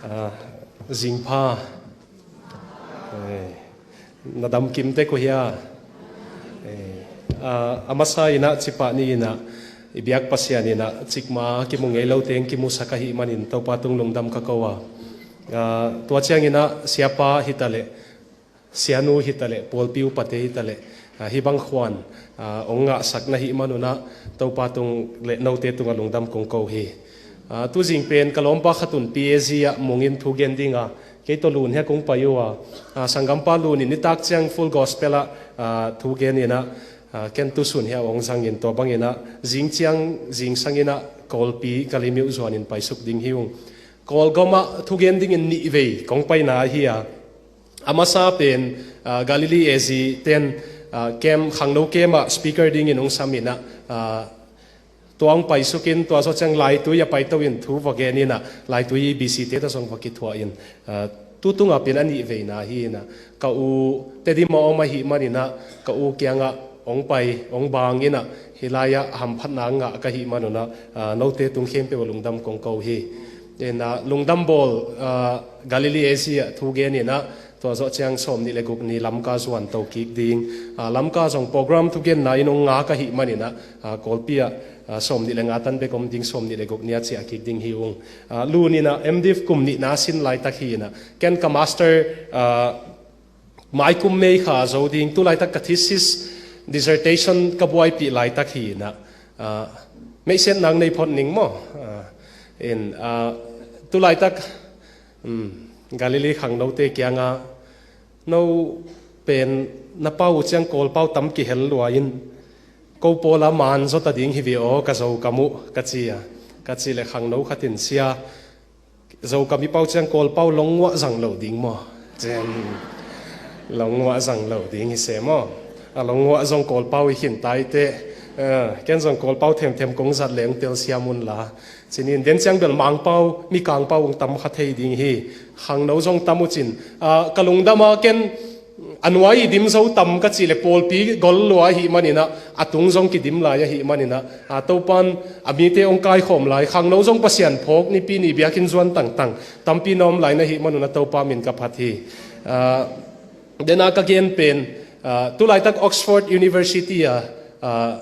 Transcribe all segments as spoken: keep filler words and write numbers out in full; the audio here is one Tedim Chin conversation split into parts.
Ah, zingpha. Eh, na dam kim tek uh hia? Eh, ah, a masa in ah, cipah ni in ah, i biak Pasian in ah, cikmah kimu ngei lo teng kimusak ahih manin Topa tung lungdam ka ko a. Ah, tua ciangin ah, siapa hi ta leh, sianu hi ta leh, pawlpi upate hi ta leh, ah, hih bang khuan, ah, hong ngahsak na hih man un ah, Topa tung leh note tungah lungdam kong ko hi. Ah, tuzing pen ka lawmpa khat un P A G ah mungin thu gen ding a, kei tawh Lun hiah kong pai uh a, ah, sanggampa Lun in nitak ciang Full Gospel ah, ah, thu gen in ah, ah, ken tusun hiah hong zangin tua bangin ah, zing ciang, zingsang in ah, Kawlpi Kalemyo zuanin paisuk ding hi ung. Kawlgam ah thugen dingin nih vei kong paina ahi a, a masa pen, ah, Galilee A Z ten, ah, camp, khangno camp ah speaker dingin hong sam in ah, ah, tua hong paisukin, tua zawh ciang Laitui a paito in thu va gen in ah, Laitui B C te tawh zong va kithuah in, ah, tu tungah pen a nih veina hi in ah, ka u Tedim ah om ahih manin ah, ka u kiangah hong pai, hong bang in ah, hih lai ah hamphatna ngah ka hih man un ah, ah, note tung khempeuh ah lungdam kong ko hi. In ah, lungdam bawl, ah, Galilee A Z ah thu gen in ah, tua zawh ciang sawmnih le guk ni Lamka zuan to kik ding. Ah, Lamka zong program thugenna in hong ngak ahih manin ah, ah, Kawlpi ah, ah, sawmnih le nga tan bek om ding, sawmnih le guk ni ah ciah kik ding hi ung. Ah, Lun in ah M.Div kum nihna sin laitak hi in ah, ken ka master, ah, maikum May kha zo ding, tu laitak ka thesis dissertation ka buaipih laitak hi in ah, ah, meihsetna nei phot ning maw? Ah, in, ah, tu laitak, um, Galilee khangnote kiangah, no pen na pau uh ciang Kawl pau tam kihel lua in, ko pawl a man zaw ta ding hi ve aw, ka Zokam uh, ka ci a, ka cih leh khangno khat in, sia, Zokam i pau ciang Kawl pau long nguah zang lo ding maw? Cen, long nguah zang lo ding hi se maw? A long nguah zong Kawl pau hi khin tai teh. Eh, ken zong Kawl pau themthem kong zat leng telsiam un la. Cin in den ciang bel Mangpau, Mikangpau hong tam kha thei ding hi. Khangno zong tam uh cin. Ah, ka lungdam a, ken a nuai i dim zo tam ka cih leh pawlpi gol lua ahih manin ah, a tung zong kidim lai ahih manin ah, ah, Topa'n a mite hong kaikhawm lai, khangno zong Pasian phawk nipi ni biakinn zuan tangtang tampi na om lai na hih man un ah Topa min ka phat hi. Ah, den a ka gen pen, ah, tu laitak Oxford University ah, ah,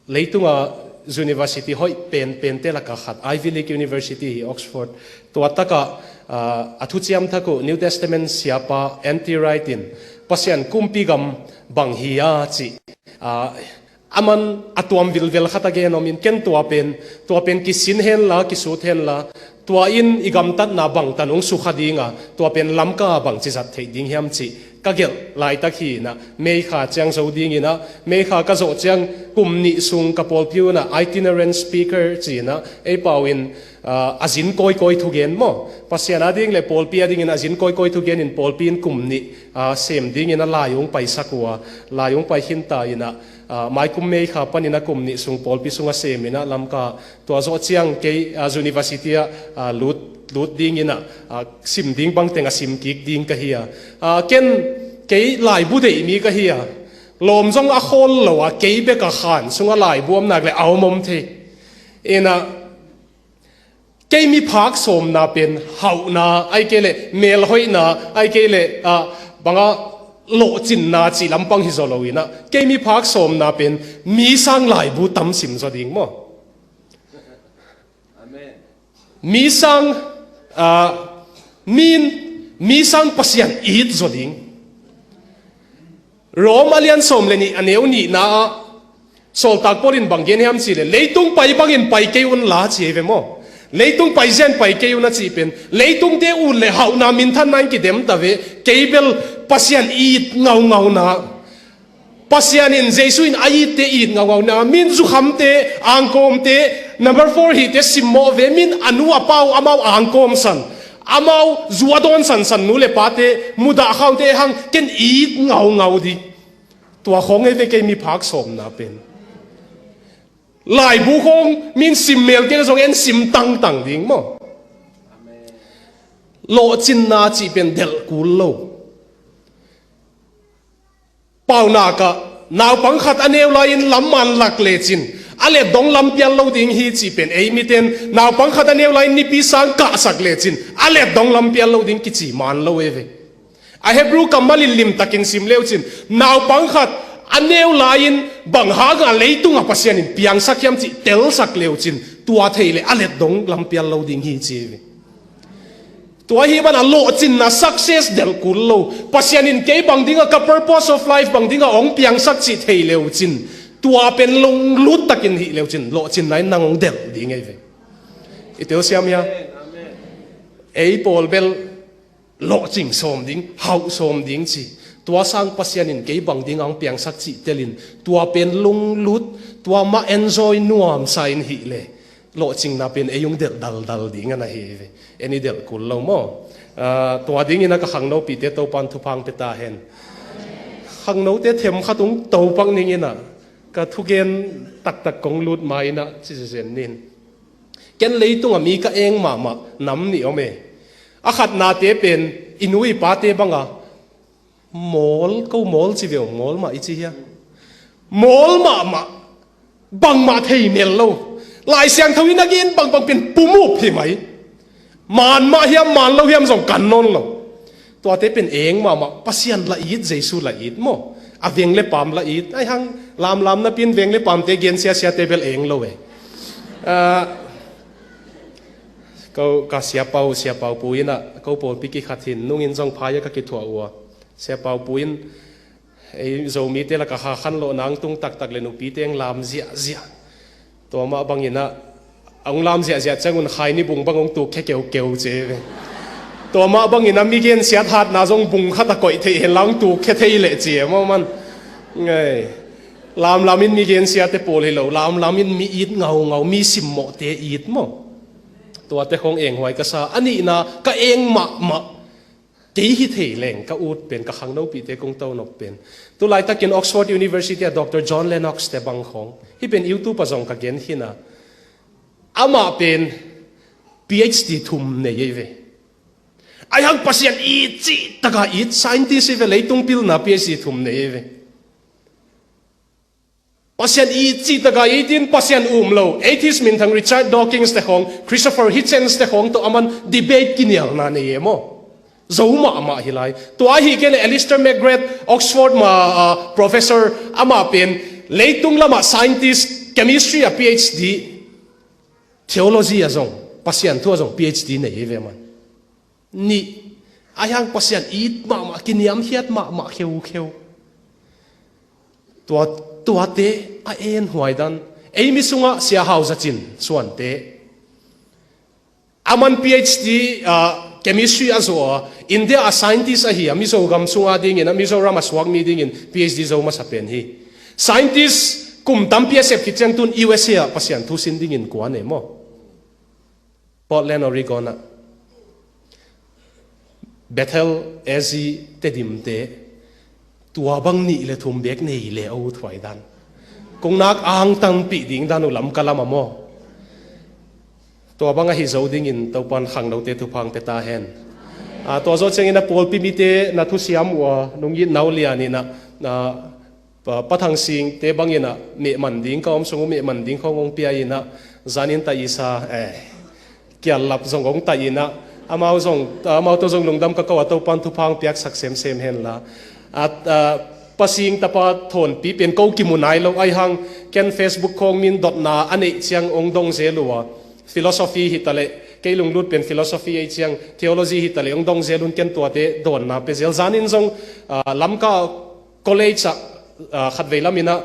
leitunga university hoih penpente lakah khat, Ivy League University hi Oxford. Tua takah, ah, a thuciam thak uh New Testament siapa N T Wright in Pasian kumpi gam bang hi a cih, ah, aman a tuam vilvel khat a gen om in, ken tua pen, tua pen kisin henla, kisut henla, tua in i gamtatna bangtan hong sukha ding a, tua pen Lamka bangci zat theih ding hiam cih ka gelh laitak hi in ah, May kha ciang zo ding in ah, May kha ka zawh ciang kum nih sung ka pawlpi un ah itinerant speaker ci in ah, ei pau in, ah, a zin kawikawi thugen maw? Pasian a ding leh pawlpi a dingin a zin kawikawi thugen in pawlpi in kum nih, ah, sem dingin a lai hong paisak uh a, lai hong pai khin ta in ah, ah, maikum May kha panin a kum nih sung pawlpi sung a sem in ah Lamka, tua zawh ciang kei, ah, university ah, ah, lut, lut ding in ah, ah, sim ding bang teng a sim kik ding ka hi a. Ah, ken kei laibu deih mi ka hi a. Lawm zong a khawl lo a, kei bek a khan sungah laibu om nak leh a om om thei. In ah, kei miphak sawmna pen hauhna, ahih kei leh melhoihna, ahih kei leh, ah, bang a lawhcinna cih lampang hi zaw lo in ah, kei miphak sawmna pen mi sang laibu tam sim zaw ding maw? Amen. Mi sang, ah, min, mi sang Pasian it zaw ding. Rom a lian sawm le nih a neu nihna ah sawltak Paul in bang gen hiam cih leh, leitung pai bangin pai kei un la ci hi ve maw? Leitung pai zia in pai kei un a cih pen, leitungte ut leh hauhna minthanna in kidem ta ve, kei bel Pasian it ngaungauna. Pasian in, Jesu in a itte it ngaungauna, min zukhamte, angkawmte, number four hihte simmawh ve, min a nu a pa uh amau angkawm san, amau zu a dawn sansan nu le pate, mudah khaunte hang ken it ngaungau ding. Tua khawng ei ve kei miphak sawmna pen. Laibu khawng min sim mel kei leh zong en sim tangtang ding maw? Lawhcinna cih pen delh kul lo. Paunak ah naupang khat a neu lai-in lam man lak lecin, A let dong lampial lo ding hi cih pen ei miten naupang khat a neu lai-in nipi sang kahsak lecin a let dong lampial lo ding kici man lo ei ve. A Hebrew kammal in limtakin sim leucin naupang khat a neu lai-in bang hanga leitungah Pasian in piangsak hiam cih telsak leucin tua thei le a let dong lampial lo ding hi ci ei ve. Tua hi mana lawhcinna success delh kul lo. Pasian in kei bang dinga ka purpose of life bang dinga hong piangsak cih thei leucin tua pen lunglut takin hih leucin lawhcinna in nang hong delh ding ei ve. I telsiam hia? Ei pawl bel lawhcing sawm ding, hauh sawm ding ci. Tua sang Pasian in kei bang dinga hong piangsak cih telin tua pen lunglut, tua mah enjoy nuamsa in hih le lawhcingna pen ei hong delh daldal ding a na hi ve. En i delh kul lo maw? Ah, tua dingin a ka khangnopite Topan thupha pia ta hen. Khangnote themkhat hong topak ning in a ka thugen taktak kong lut ma in a ci zenzen nin. Ken leitungah mi ka eng mahmah nam nih om e. A khatnate pen i nu i pate banga mawl, ko mawl ci veu, mawl mah i ci hia? Mawl mahmah, bangmah thei mel lo. Lai Siangtho in a gen bangbang pen pumup hi mai. Man mah hiam, man lo hiam zong kan nawn lo. Tuate pen eng mahmah, Pasian la it, Jesu la it maw? A veng le paam la it. Ai hang lamlam napi-in veng le paamte gen siasiate bel eng lo e. Ah, ko ka siapau, siapau pu in a ko pawlpi kikhat hin nungin zong phai a ka kithuah uh a. Siapau pu in ei Zomite lakah kha khanlawh nang tung taktak le nupite hong lam ziahziah. Tua mah bangin a hong lam ziahziah ciangun Khaini bung bang hong tuk khia keukeu ci ei ve. Tua mah bangin a mi gensiat hatna zong bung khat a koih theih hen la hong tuk khia thei leh ci e maw man. Ngai. Lamlam in mi gensiate pawl hi lo, lamlam in mi it ngaungau, mi simmawhte it maw? Tuate khong enghuai ka sa. A nihna ka eng mahmah. Kei hi thei leng ka ut pen ka khangnopite kong tonop pen. Tulaitakin Oxford University a Doctor John Lennox te bang khong. Hih pen YouTube a zong ka gen hi na. Amah pen PhD thum nei ei ve. Ai hang Pasian it cih taka it scientist ei ve, leitung pilna PhD thum nei ei ve. Pasian it cih taka it in Pasian um lo. Atheist minthang Richard Dawkins te khong, Christopher Hitchens te khong tawh aman debate kinialna nei e maw? Zo mahmah hi lai. Tua ahi kei le Alister McGrath, Oxford ma, ah, professor, amah pen leitung lamah scientist, chemistry a PhD, theology a zong, Pasian thu a zong PhD nei hi ve man. Nih, ai hang Pasian it mahmah, kiniamkhiat mahmah kheukheu. Tua, tuate a en huai dan. Ei mi sungah Sia Hau Za Cin Suante. Aman PhD, ah, chemistry a zuah a, India a scientist ahi a, Mizo gam sunga dingin a, Mizoram a suak mi dingin PhD zo masa pen hi. Scientist kum tampi a sep khit ciang tun U S A ah Pasian thu sin dingin kuan e maw? Portland, Oregon ah Bethel A Z Tedim te tua bang nih le thum bek nei le a ut huai dan. Kong nak angtangpih ding dan uh lam ka lam a maw? Tua bang ahi zo dingin Topan khangnote thupha pia ta hen. Ah, tua zawh ciangin a pawlpi mite na thusiam uh a, nung it nau lian in a, ah, Pa, Pa Thang Sing te bangin a mehman ding ka om sung uh mehman ding khong hong pia in a, zanin ta i sa, eh, kiallap zong hong ta in a, amau zong, amau tawh zong lungdam ka ko a, Topan thupha hong piaksak semsem hen la. At, ah, Pa Sing tapa Thawnpi pen ko kimu nai lo ai hang, ken Facebook khong min dotna a neih ciang hong dong zel uh a, philosophy hi ta leh, kei lunglut pen philosophy ei ciang, theology hi ta leh hong dong zel un, ken tuate dawnna pia zel. Zanin zong, ah, Lamka College ah, ah, khatvei lam in a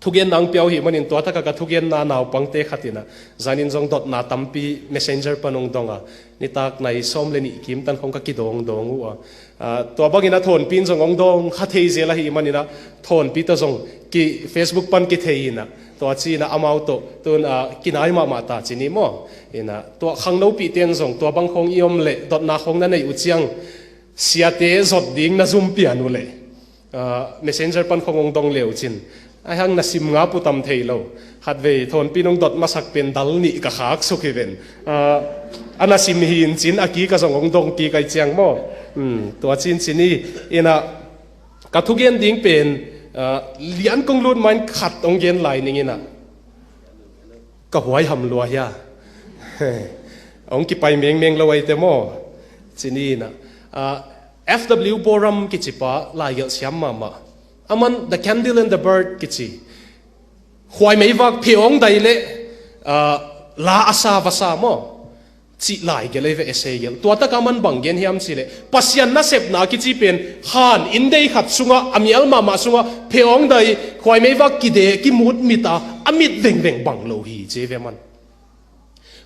thugenna hong pia uh hi manin tua takah ka thugenna naupangte khat in a zanin zong dotna tampi messenger pan hong dong a, nitak nai sawm le nih kim tan khong ka kidawngdawng uh a. Ah, tua bangin a Thawnpi in zong hong dawng kha thei zel ahi manin a Thawnpi tawh zong ki Facebook pan kithei in a, tua ci in a amau tawh tun, ah, kinai mahmah ta ci ni maw? In a tua khangnopihte in zong tua bang khong i om leh dotna khong na neih uh ciang siate zot ding na zum pian uh leh, ah, messenger pan khong hong dong leu cin, ai hang na sim ngap uh tam thei lo. Khatvei Thawnpi in hong dot masak pen dal nih ka khak suk hi ven. Ah, a na sim hi in cin a kik a zong hong dong kik ai ciang maw? Hmm, tua cin cin hi in a ka thugen ding pen, ah, lian kong lut ma in khat hong gen lai ning in a. Ka huai ham lua hia? Hong kipai mengmeng lo aite maw? Cini inah, ah, F W Boreham kicipa laigelh siam mahmah. Aman The Candle and the Bird kici, khuai meivak pheawng dai le, ah, la a sa vasa maw, cih laigelh ei ve, essay gelh. Tua taka aman bang gen hiam cihleh, Pasian nasepna kici pen han inndei khat sungah, a mial mahmah sungah pheawng dai, khuai meivak kide, kimut mit a, a mit vengveng bang lo hi ci ei ve aman.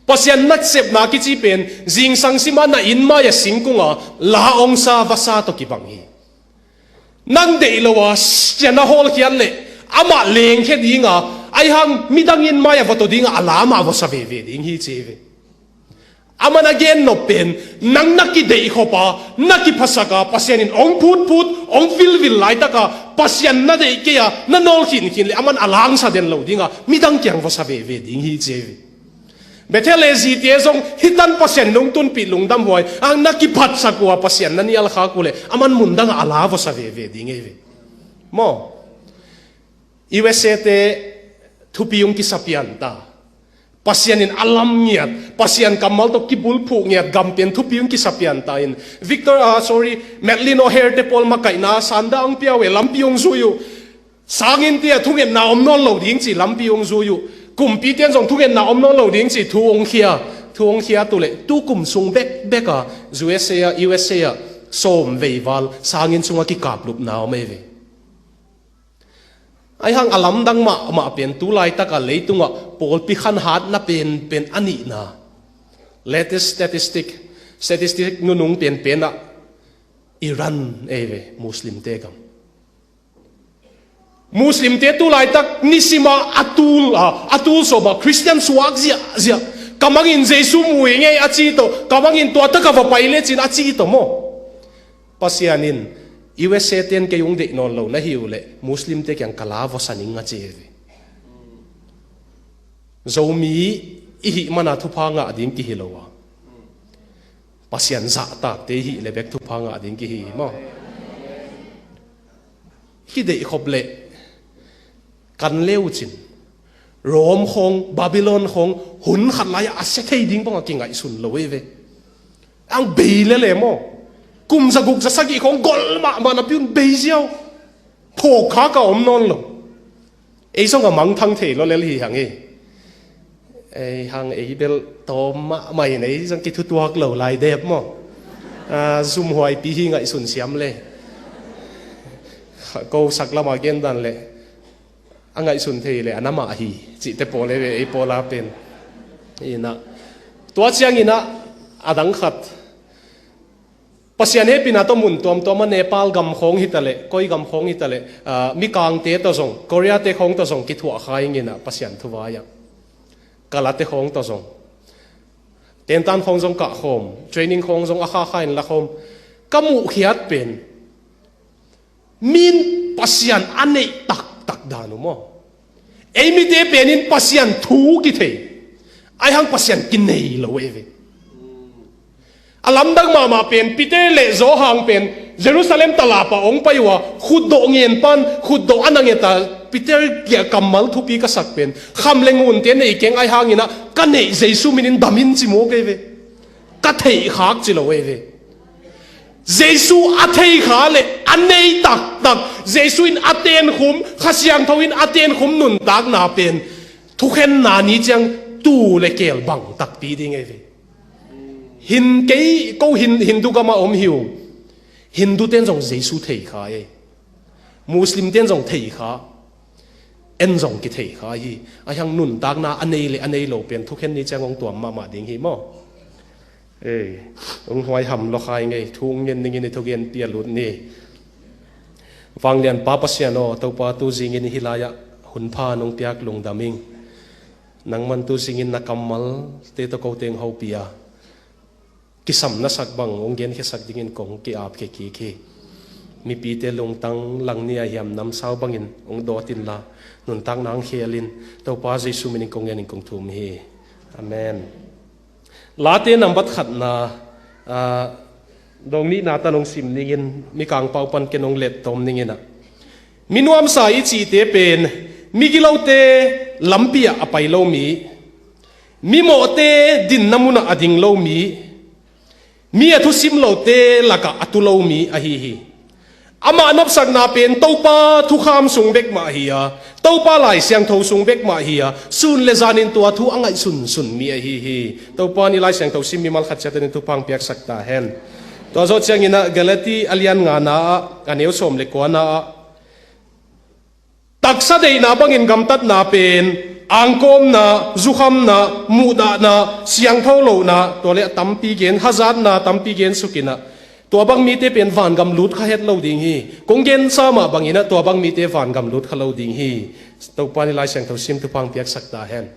Pasian nasepna kici pen zingsang sima na inn mai-a singkunga la ong sa vasa tawh kibang hi. Nang deih lo a sian a hawlkhiat leh amah lengkhia dinga, aihang midang inn mai-a va to dinga a la mah va sa veve ding hi ci ei ve. Aman a gen nop pen, nang na kideih khop a, na kiphasak a, Pasian in ong phutphut, ong vilvil laitaka Pasian na deih kei a na nawl khinkhin leh aman a la ong sa den lo dinga midang kiang va sa veve ding hi ci ei ve. Bethel le zite zong hitan Pasian in ong tunpih lungdam huai, ang na kiphatsak uh a Pasian na nial khak uh leh aman mundangah a la va sa veve ding ei ve. Maw? U S A te thupi ong kisa pian ta. Pasian in a lam ngiat, Pasian kammal tawh kibulphuh ngiat gam pen thupi ong kisa pian ta in. Victor, ah, sorry, Madeline O'Hare te pawl makaihna sanda ong pia uh e, lampi ong zui uh. Sangin te ah thungetna om nawn lo ding ci lampi ong zui uh. Kumpite in zong thungetna om nawn lo ding ci thu ong khia. Thu ong khia tu leh tu kum sung bekbek a U S A ah, U S A ah sawm veival sangin sungah kikaplupna om ei ve. Aihang a lamdang mahmah pen tu laitaka leitungah pawlpi khanhatna penpen a nihna. Latest statistic, statistic nunung penpen ah Iran ei ve, Muslimte gam. Muslimte tu laitak nisima a tul, a, a tul sawma Christian suak ziahziah. Ka mangin Jesu mu i ngei a ci tawh, ka mangin tua taka va pai lecin a ci tawh maw? Pasian in U S A ten kei ung deih nawn lo na hi uh leh Muslimte kiang ka la va sa ning a ci hi ve. Zomi i hih mana thupha ngah ding kihi lo a, Pasian zahtakte i hih le bek thupha ngah ding kihi hi maw? Kideih khop leh kan leucin Rome khawng, Babylon khawng hun khat lai-ah a sia thei ding bangah kingaihsun lo ei ve. Ang bei lele maw? Kum zaguk zasagih khawng gol mahmah napi un bei ziau. Phawk kha ka om nawn lo. Ei zong a mangthang thei lo lel hi hang hi. Ei hang ei bel tawm mahmah in ei zong kithutuak lo lai dep maw? Ah, zumhuaipi hi ngaihsun siam le. Ko sak lamah gendan le a ngaihsun thei le a namah hi cihte pawl ei ve, ei pawla pen. Inah tua cianginah a dang khat Pasian hehpihna tawh mun tuamtuam a Nepal gam khawng hitaleh, koi gam khawng hitaleh, ah, Mikangte tawh zong, Koreate khawng tawh zong kithuah kha inginah Pasian thuvai-ah. Kalate khawng tawh zong. Tentan khawng zong kahkhawm, training khawng zong a khakha in lakhawm. Ka muhkhiat pen min Pasian a neih taktak dan uh maw? Ei mite penin Pasian thu kithei. Aihang Pasian kinei lo ei ve. A lamdang mahmah pen Peter le Johan pen Jerusalem talapa ong pai uh a, khutdawh ngen pan, khutdawh a na ngeta Peter kia kammal thupi ka sak pen kham le ngunte nei keng ai hanginah ka neih Jesu minin damin ci mawk ei ve. Ka theihkhak ci lo ei ve. Jesu a theikha le a nei taktak, Jesu in a tenkhum, Kha Siangtho in a tenkhum nuntakna pen thukhenna ni ciang tu le keel bang takpi ding ei ve. Hin kei ko hin, Hindu gama om hi uh. Hindu ten zong Jesu theikha ei. Muslim ten zong theikha. En zong kitheikha hi. Aihang nuntakna a nei le a nei lo pen thukhen ni ciang hong tuam mahmah ding hi maw? Ei, hong huaiham lawkhai ngei, thu hong ngen ningin i thugen pia lut ni. Vanglianpa Pasian aw, Topa tu zingin hih lai-ah hun pha nong piak lungdam ing. Nangman tu zingin na kammalte tawh ko teng hopih a, kisam na sak bang hong genkhiasak dingin kong ki-ap kik hi. Mipite lungtang lang ni a hiam namsau bangin hong dawt inla, nuntakna hong khel in, Topa Jesu minin kong ngenin kong thum hi. Amen. Late nambat khatna, ah, dong nihna tan hong sim ningin, Mikang pau pan ken hong let tawm ninginah. Minuamsa i cihte pen migilote lampi ah a pai lo mi, Mimawhte dinna munah a ding lo mi, mi a thusim lote lakah a tu lo mi ahi hi. Amah nopsakna pen Topa thukham sung bek mah hi a, Topa Lai Siangtho sung bek mah hi a, sun le zanin tua thu a ngaihsunsun mi ahi hi. Topa in i Lai Siangtho sim mimal khat ciat in thupha piaksak ta hen. Tua zawh ciangin ah Galati a lian ngana ah, a neu sawm le kuana ah, taksa deihna bangin gamtatna pen angkawmna, zukhamna, muhdahna, siangtho lohna, tua le a tampi gen, hazatna tampi gen sukinah, tua bang mite pen vangam lut kha het lo ding hi. Kong gensa mah banginah tua bang mite vangam lut kha lo ding hi. Topa in i Lai Siangtho sim thupha piaksak ta hen.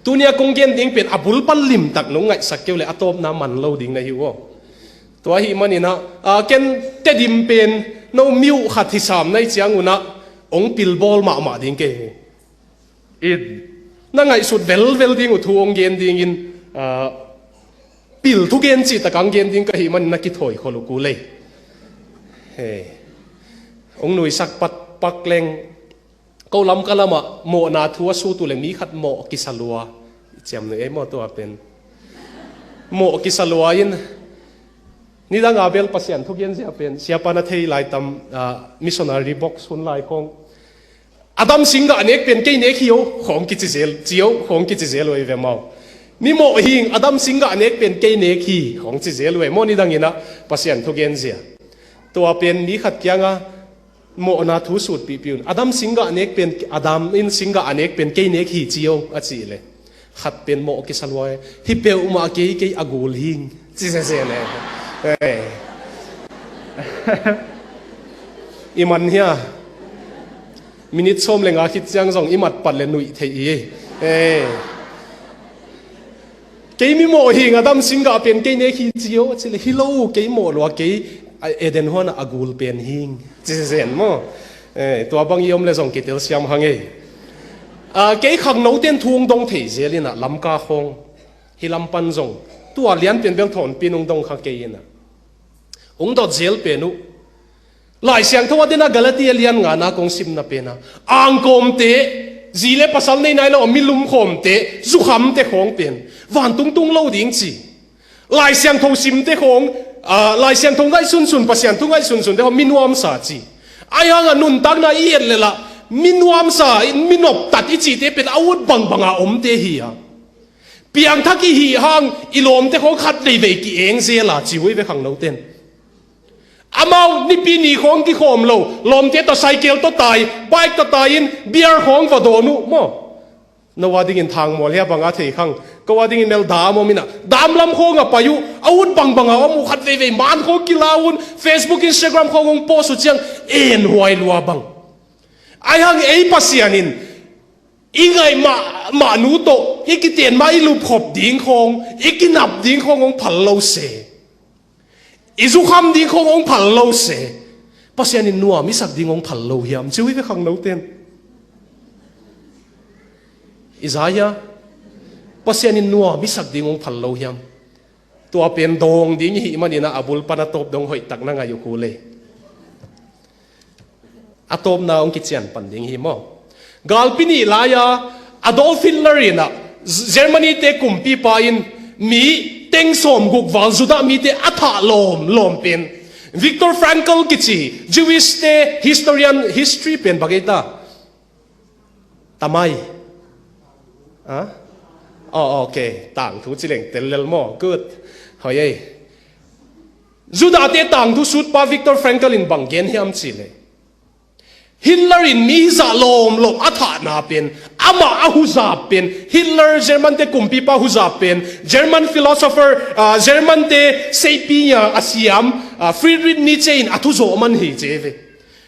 Tunia kong gen ding pen a bul pan limtak nong ngaihsak kei uh le a tawpna man lo ding na hi uh aw. Tua ahih maninah, a, ken Tedim pen no miuh khat hi sam na hi ciangunah ong pilbawl mahmah ding kei hi. In, na ngaihsut velvel ding uh thu ong gen dingin, a, pil thugen cihtak ang gen ding ka hih manin na kithawi khol uh ku lei. He. Ong nuisak patpak leng, ko lam ka lamah mawhna thu a sut uh le mi khat mawh kisa lua. I ciamnuih ei maw tua pen. Mawh kisa lua in, nidang a bel Pasian thugen zia pen, siapa na thei lai tam, a, missionary box hun lai khong. Adam singgah nek pen kei nek hi o, khong kici zel, ci o, khong kici zel uh ei ve mau. Mi mawh hing, Adam singgah nek pen kei nek hi, khong ci zel uh ei maw nidanginah Pasian thugen zia. Tua pen mi khat kianga, mawhna thu sutpihpih un. Adam singgah nek pen, Adam in singgah a nek pen kei nek hi ci o, a cih le. Khat pen mawh kisa lua e. Hi peuhmah kei, kei a gul hing. Ci sese le. Eh. I man hia. Minit sawm le nga khit ciang zong i mat pat le nuih thei i. Eh. Kei mi mawh hing, Adam singgah pen kei nek hi ci o, a cih le hi lo, kei mawh lua kei, a, Eden huanah a gul pen hing. Ci zen maw? Eh, tua bang i om le zong kitel siam hang ei. A, kei khangnoten thu ong dong thei zel inah lamka khong. Hi lam pan zong. Tua lianpian bel thawnpin ong dong kha kei inah. Ong dot zel pen uh. Lai Siangtho a dena Galatia lian ngana kong simna pena. Angkawmte, zi le pasal nei nai lo, a mi lumkhawmte, zukhamte khawng pen. Vantung tung lo ding ci. Lai Siangtho simte khawng, a, Lai Siangtho ngaihsunsun, Pasian thu ngaihsunsunte khawng mi nuamsa ci. Ai hanga nuntakna i et le lah, mi nuamsa, mi noptat i cihte pen a ut bangbanga omte hi a. Piangthak i hih hang, i lawmte khawng khat veivei ki-eng zela ci uh i ve khangnoten. Amau nipi ni khawng kikhawm lo, lawmte tawh cycle tawh tai, bike tawh tai in, beer khawng va dawn uh maw? Noah dingin thangmual hia banga thei khang, ko a dingin mel dam om inah, dam lam khawng a pai uh, a ut bangbanga om uh khat veivei, man khawng kila un, Facebook, Instagram khawng hong post uh ciang, en huai lua bang. Ai hang ei Pasian in, i ngaih mah, mah nu tawh, i kiten mah i lupkhop ding khawng, i kinap ding khawng hong phal lo se. I zukham ding khawng hong phal lo se. Pasian in nuam i sak ding hong phal lo hiam? Ci uh i ve khangnoten. I za hia? Pasian in nuam i sak ding hong phal lo hiam? Tua pen dawng ding i hih maninah a bul pan a tawp dong hoihtak na ngai uh ku lei. A tawpna hong kician pan ding hi maw? Galpi nih lai-a Adolf Hitler inah Germany te kumpipa in mi teng sawm guk val Judah mite a thah lawm lawm pen Viktor Frankl kici Jewish te historian, history pen bang ei ta? Tamai. Ha? Oh, okay. Tangthu ci leng tel lel maw? Good. Hoi ei. Judah te tangthu sutpa Viktor Frankl in bang gen hiam ci le, Hitler in mi hizah lawmlawm a thahna pen, amah a huzap pen, Hitler German te kumpipa huzap pen, German philosopher, ah, German te seipia a siam, ah, Friedrich Nietzsche in a thuzawh man hi ci ve.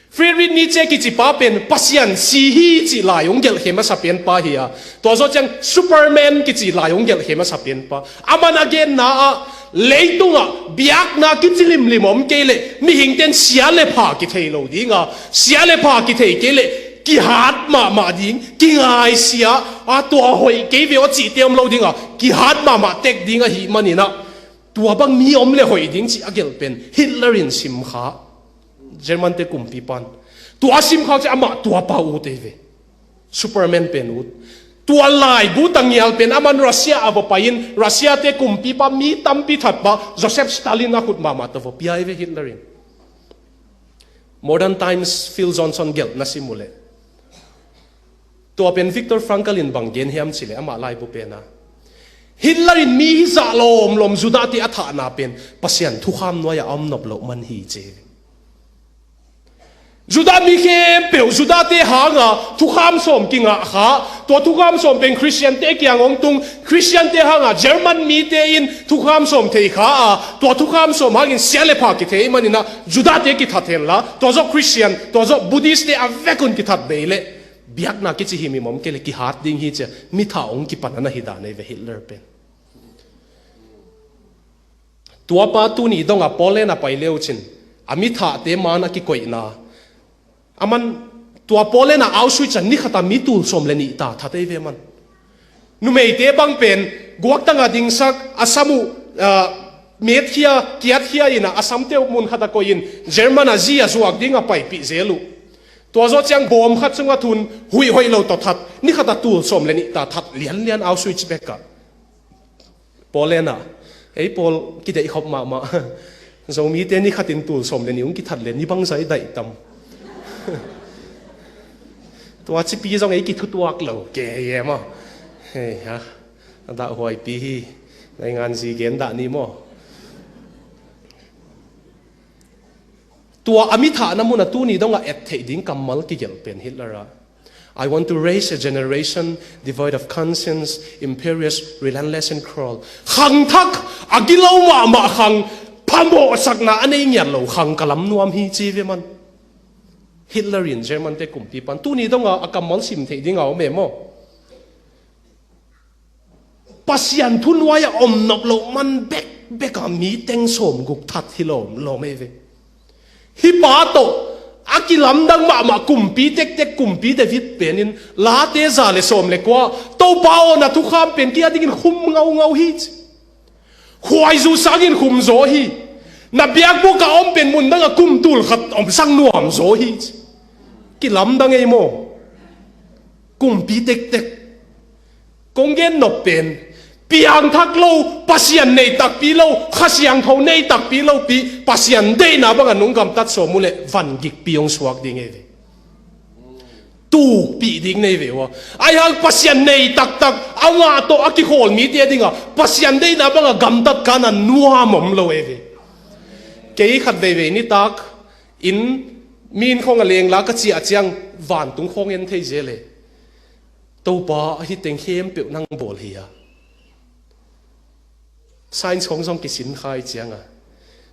Friedrich Nietzsche kicipa pen Pasian si hi cih lai hong gelhkhe masa penpa hi a. Tua zawh ciang Superman kici lai hong gelhkhe masa penpa. Aman a genna ah leitungah biakna kici limlim om kei leh mihingten sia le pha kithei lo dinga, sia le pha kithei kei leh kihat mahmah ding, kingaisia, a tua hoih kei ve aw cihte om lo dinga, kihat mahmah tek ding ahih maninah tua bang mi om le hoih ding cih a gelh pen Hitler in simkha. German te kumpipan. Tua a simkhak ciah amah tuapa ut ei ve. Superman pen ut. Tua laibu tangial pen aman Russia a va pai-in, Russia-te kumpipa mi tampi thatpa Joseph Stalin a khut mahmah tawh va pia hi ve Hitler in. Modern Times Phil Johnson gelhna sim uh leh, tua pen Viktor Frankl in bang gen hiam cih leh amah laibu pen a, Hitler in mi hi zah lawmlawm Judah-te a thahna pen Pasian thukham nuai-ah a om nop loh man hi ci hi. Judah mi khempeuh Judah-te hanga thukham sawm kingah kha, tua thukham sawm pen Khristian-te kiang hong tung, Khristian-te hanga German mite in thukham sawm thei kha a, tua thukham sawm hangin sia le pha kithei manin ah Judah-te kithat henla, tua zawh Khristian, tua zawh Buddhist-te a vekun kithat bei leh biakna kici himhim om kei leh kihat ding hi ci-a mi thah hong kipan a na hi dan ahi ve Hitler pen. Tuapa tuni dongah Poland a pai le uh cin, a mi thahte man a kikoihna, aman tua Poland a Auschwitz ah ni khat a mi tul sawm le nih ta that ahi ve man. Numeite bang pen guaktang a dingsak, a sam uh, ah, metkhia, kiatkhia in ah, a samte uh mun khat a koih in German a zi a zuak ding a paipih zel uh. Tua zawh ciang bawm khat sungah thu-in huih hoih lo tawh that, ni khat a tul sawm le nih ta that lianlian Auschwitz bek ah. Poland ah, ei pawl kideih khop mahmah. Zomite ni khatin tul sawm le nih hong kithat le ni bangzah i daih tam. Tua cipi zong ei kithutuak lo kei e maw. Hei ha, a dahhuaipi hi. Naingan zi gen dah ni maw. Tua a mi thahna mun a tuni dongah et theih ding kammal kigelh pen Hitler a, "I want to raise a generation devoid of conscience, imperious, relentless and cruel." Khangthak, a gilo mahmah khang, phamawhsakna a nei ngiat lo khang ka lam nuam hi ci ve man. Hitler in German-te kumpipa in tuni dongah a kammal sim theih ding a om e maw. Pasian thunuai-ah om nop loh man bekbek a mi teng sawmguk that hi lawmlawm ei ve. Hih pa tawh a kilamdang mahmah kumpi tektek, kumpi David pen in Late za le sawm le kua, "Topa aw, na thukham pen kei a dingin khum ngaungau hi," ci. Khuaizu sangin khum zaw hi. "Na biakbuk a om pen mun dangah kum tul khat omsak nuam zaw hi," ci. Kilamdang ei maw. Kumpi tektek. Kong gen nop pen, piangthak lo, Pasian nei takpi lo, Kha Siangtho nei takpi lopi, Pasian deihna bangah nong gamtat sawm uh leh van gikpi hong suak ding ei ve. Tukpih ding nei ve uh a. Ahi hang Pasian nei taktak, a ngah tawh a kikhawl mite a dingah Pasian deihna bangah gamtat kan a nuam om lo ei ve. Kei khat veivei nitak inn, mi inn khawng a lengla ka ciah ciang vantung khawng en thei zel e. Topa, ahi teng khempeuh nang bawl hi a. Science khawng zong kisin kha i cianga,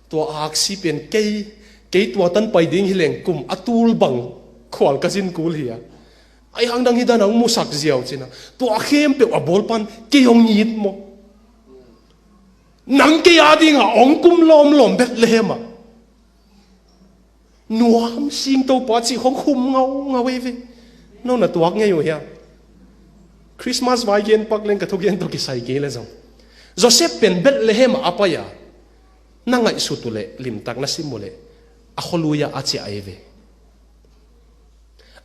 tua aksi pen kei, kei tua tan pai ding hi leng kum a tul bang khual ka zin kul hi a. Ahi hang dang hi dan a hong musak ziau cina, tua khempeuh a bawl pan kei hong it maw. Nang kei a dingah hong kum lawmlawm Bethlehem ah. Nuam sing Topa cih khong khum ngaungau ei ve. No na tuak ngei uh hia? Christmas vai gen pak leng ka thugen tawh kisai kei le zong, Joseph pen Bethlehem ah a pai a, na ngaihsut uh leh limtak na sim uh leh a khualui ah a ciah ei ve.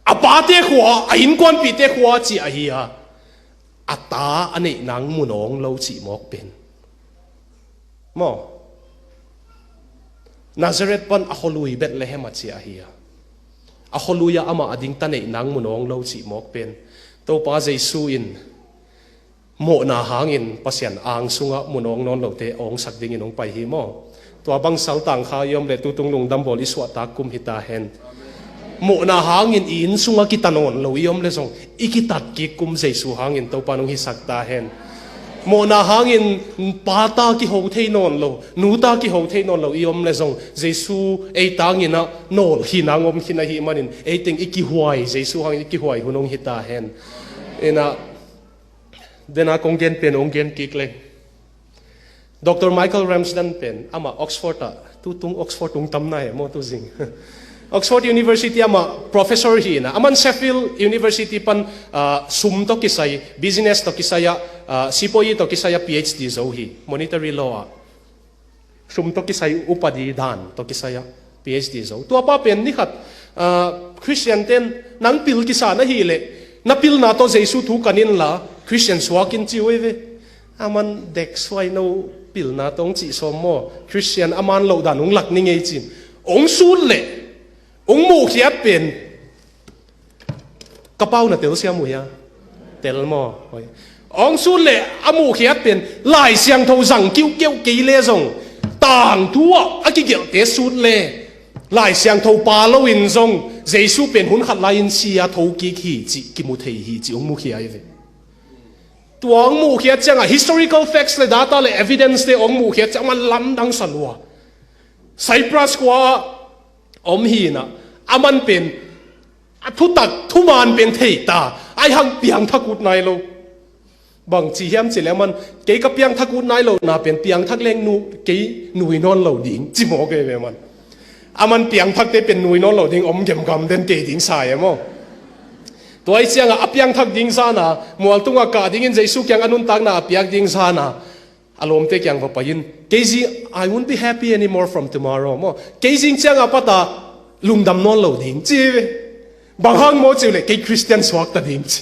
A pate khua, a innkuanpihte khua a ciah ahi a, a ta a neih nang mun awng lo cih mawk pen maw. Nazareth pan a khualui Bethlehem a ciah ahi a, a khualui ah amah a ding ta neih nang mun awng lo cih mawk pen Topa Jesu in mawhna hangin Pasian ang sungah mun awng nawn lote awngsak dingin hong pai hi maw. Tua bang saltang kha i om leh tutung lungdam bawl i suahtak kum hi ta hen. Mawhna hangin i inn sungah kita nawn lo i om le zong, i kitat kik kum Jesu hangin Topa nong hisak ta hen. Mawhna hangin pa ta kiho thei nawn lo, nu ta kiho thei nawn lo i om le zong, Jesu ei tangin ah nawl khin ang om khin ahih manin, ei teng i kihuai, Jesu hangin i kihuai hun hong hi ta hen. Inah, dena kong gen pen hong gen kik leng. Doctor Michael Ramsden pen, amah Oxford ah, tutung Oxford tung tam na he maw tu zing. Oxford University amah professor hi ina, aman Sheffield University pan, ah, sum tawh kisai, business tawh kisai ah, ah, sipawi tawh kisai ah P H D zo hi, monetary law ah. Sum tawh kisai upadi dan tawh kisai ah P H D zo. Tua pa pen ni khat, ah, Christian ten nang pil kisa na hi leh, Na pilna tawh Jesu thu kan inla, Christian suak in ci uh ei ve. Aman dek suai no pilna tawh hong cih sawm maw, Christian aman loh dan hong lak ni ngei cin. Hong sut leh hong muhkhiat pen, ka pau na telsiam uh hia? Tel maw? Hoi. Hong sut leh a muhkhiat pen Lai Siangtho zang kiuhkeuh kei le zong, tangthu ah a kigelhte sut le Lai Siangtho pa loin zong Jesu pen hun khat lai-in si a thokik hi cih kimu thei hi cih hong mukhia hi ve. Tua hong muhkhiat ciangah historical facts le data le evidence te hong muhkhiat ciangah man lamdang sa lua. Cyprus khua ah om hi inah, aman pen a thutak thuman pen thei ta, aihang piangthak ut nai lo. Bang ci hiam cih leh aman, kei ka piangthak ut nai lo na pen piangthak leng nu, kei nui nawn lo ding ci mawk ei ve aman. Aman piangthakte pen nui nawn lo ding om gemgam den kei ding sa e maw. Tua ih ciangah a piangthak ding zana, mualtungah kah dingin Jesu kiang a nuntakna a piak ding zana, a lawmte kiang va pai-in, kei zing, "I won't be happy anymore from tomorrow," maw. Kei zing ciangah pata lungdam nawn lo ding ci ve. Bang hang maw cih leh, kei Christian suak ta ding ci.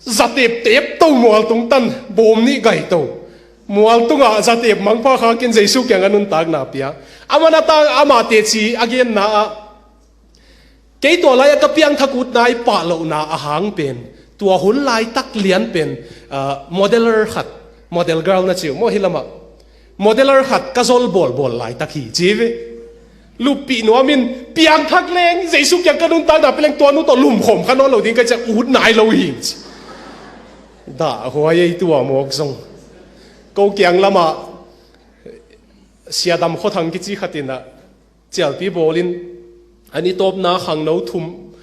Zatep tep to mualtung tan, bawm nih gai to. Mualtungah zatep mangpha khakin Jesu kiang a nuntakna pia. Aman a tang amah teci a genna ah, kei tua lai-ah ka piangthak ut nai pahlohna a hang pen, tua hun laitak lian pen, ah, modeler khat, model girl na ci uh maw hi lamah, modeler khat ka zol bawlbawl laitak hi ci ve. Luppih nuamin piangthak leng, Jesu kiang ka nuntakna pia leng tua nu tawh lumkhawm kha nawn lo ding ka ciang ut nai lo hi ci. Dah huai ei tua mawk zong. Ko kiang lamah Siadam Khuathang kici khat inah, cialpi bawlin, an i tawpna khangno thum,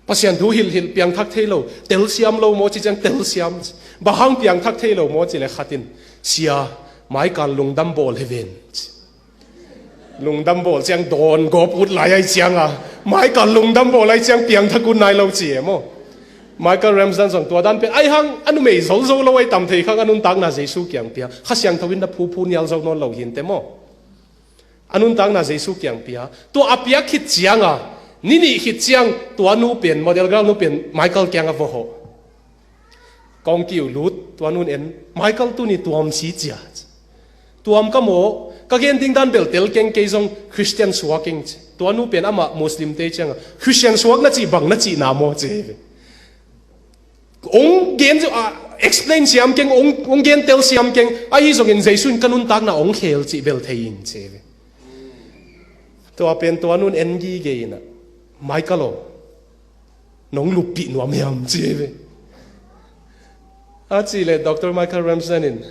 Pasian thu hilhhilh piangthak thei lo, telsiam lo maw ci ciang telsiam. Bang hang piangthak thei lo maw cih leh khat in, "Sia, maikal lungdam bawl hi ven," ci. Lungdam bawl ciang dawn gawp ut lai ai cianga, maikal lungdam bawl ai ciang piangthak ut nai lo ci e maw. Michael Ramsden zong tua dan pen, aihang a numei zolzo lo ai tam thei khang a nuntakna Jesu kiang pia, Kha Siangtho in na phuphu nial zo nawn lo hinte maw. A nuntakna Jesu kiang pia. Tua a piak khit cianga, ni nih khit ciang tua nu pen, model girl nu pen Michael kiangah va hawh. Kong kiu lut, tua nun en, "Michael, tuni tuam si cia." "Tuam ka maw, ka gen ding dan bel tel keng, kei zong Christian suak ing," ci. Tua nu pen amah Muslim te ciangah, "Christian suak na cih bang na cihna maw?" ci. Ong gen, ah, explain siam keng, ong, ong gen tel siam keng, ahi zongin Jesu in ka nuntakna ong khel cih bel thei in ci ve. Tua pen tua nun en gige inah, "Michael aw, nong luppih nuam hiam?" ci ve. A cih leh Doctor Michael Ramsden in,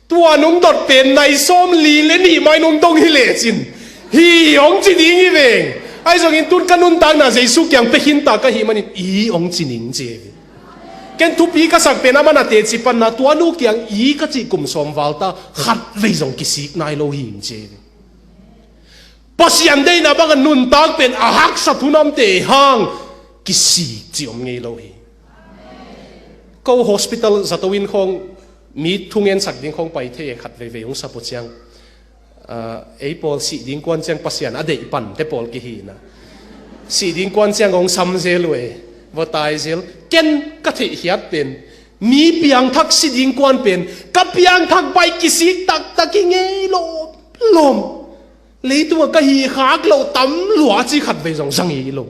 "Tua nong dot pen nai sawm li le nih mai nong dong hi lecin, hi ong ci ding hi veng. Ahi zongin tun ka nuntakna Jesu kiang pia khinta ka hih manin i ong ci ning," ci hi. Ken thupi ka sak pen a man a teci panna, tua nu kiang i ka cih kum sawm val ta, khat vei zong kisik nai lo hi ing ci hi. Pasian deihna banga nuntak pen a haksa thunamte hang kisik ci om ngei lo hi. Ko hospital zato in khawng mi thungen sak ding khawng pai thei e, khat veivei hong sap uh ciang, ah, ei pawl sih ding kuan ciang Pasian a deih pante pawl kihi na. Sih ding kuan ciang hong sam zel uh e, va tai zel. Ken ka theihkhiat pen, mi piangthak si ding kuan pen, ka piangthak baih kisik taktak hi ngei lo, lom. Leitungah ka hi khak loh tam lua ci khat vei zong zang hi lo.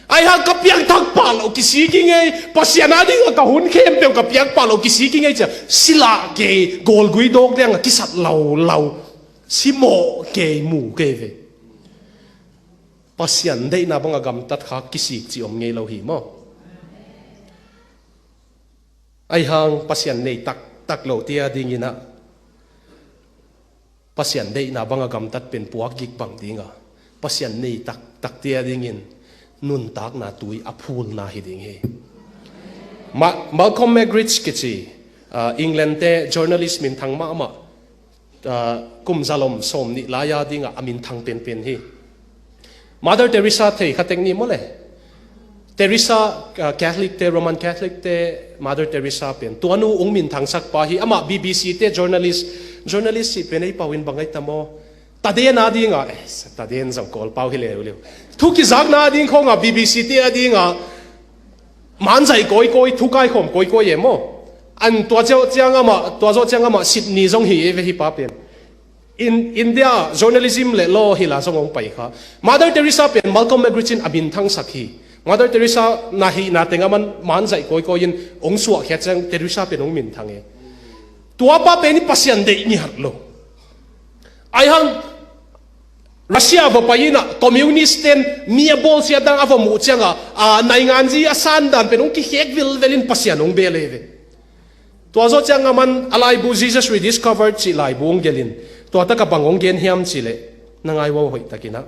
Aihang ka piangthak pah loh kisik hi ngei, Pasian a dingah ka hun khempeuh ka piak pah loh kisik hi ngei cia, silah kei, gawlgui dawk dengah kisat laulau, simawh kei, mu kei ve. Pasian deihna banga gamtat khak kisik ci om ngei lo hi maw. Aihang Pasian nei taktak lo tia dinginah, Pasian deihna banga gamtat pen puak gik bang dinga, Pasian nei taktak tia dingin nuntakna tui a phulna hi ding hi. Ma-, Malcolm Muggeridge kici, ah, England te journalist minthang mahmah, ah, kum zalom sawm nih lai-a dingah a minthang penpen hi. Mother Teresa thei kha tek ni maw le. Teresa, ah, Catholic te, Roman Catholic te, Mother Teresa pen tua nu ung minthangsak pa hi. Amah B B C te journalist, journalist cih pen ei pau in bang ai ta maw. Taden a dinga, eh, taden zong Kawl pau hi leuleu. Thu kizakna a ding khawnga B B C te a dinga Manzaih kawikawi, thukai khawm kawikawi e maw. An tua zawh ciang amah, tua zawh ciang amah Sydney zong hi e ve hih pa pen. In, India journalism le law hi la zong hong pai kha. Mother Teresa pen Malcolm Muggeridge in a minthangsak hi. Mother Teresa na hihna teng aman manzaih kawikawi in hong suahkhiat ciang Teresa pen hong minthang e. Tua pa pen i Pasian deih ngiat lo. Aihang Russia va pai in ah communist ten mi a bawlsiat dan a va muh ciang a, a nainganzi a san dan pen hong kikhek vilvel in Pasian hong bel e ve. Tua zawh ciang aman a laibu Jesus Rediscovered cih laibu hong gelh in, tua tak a bang hong gen hiam cih leh, na ngai ua hoih takin ah,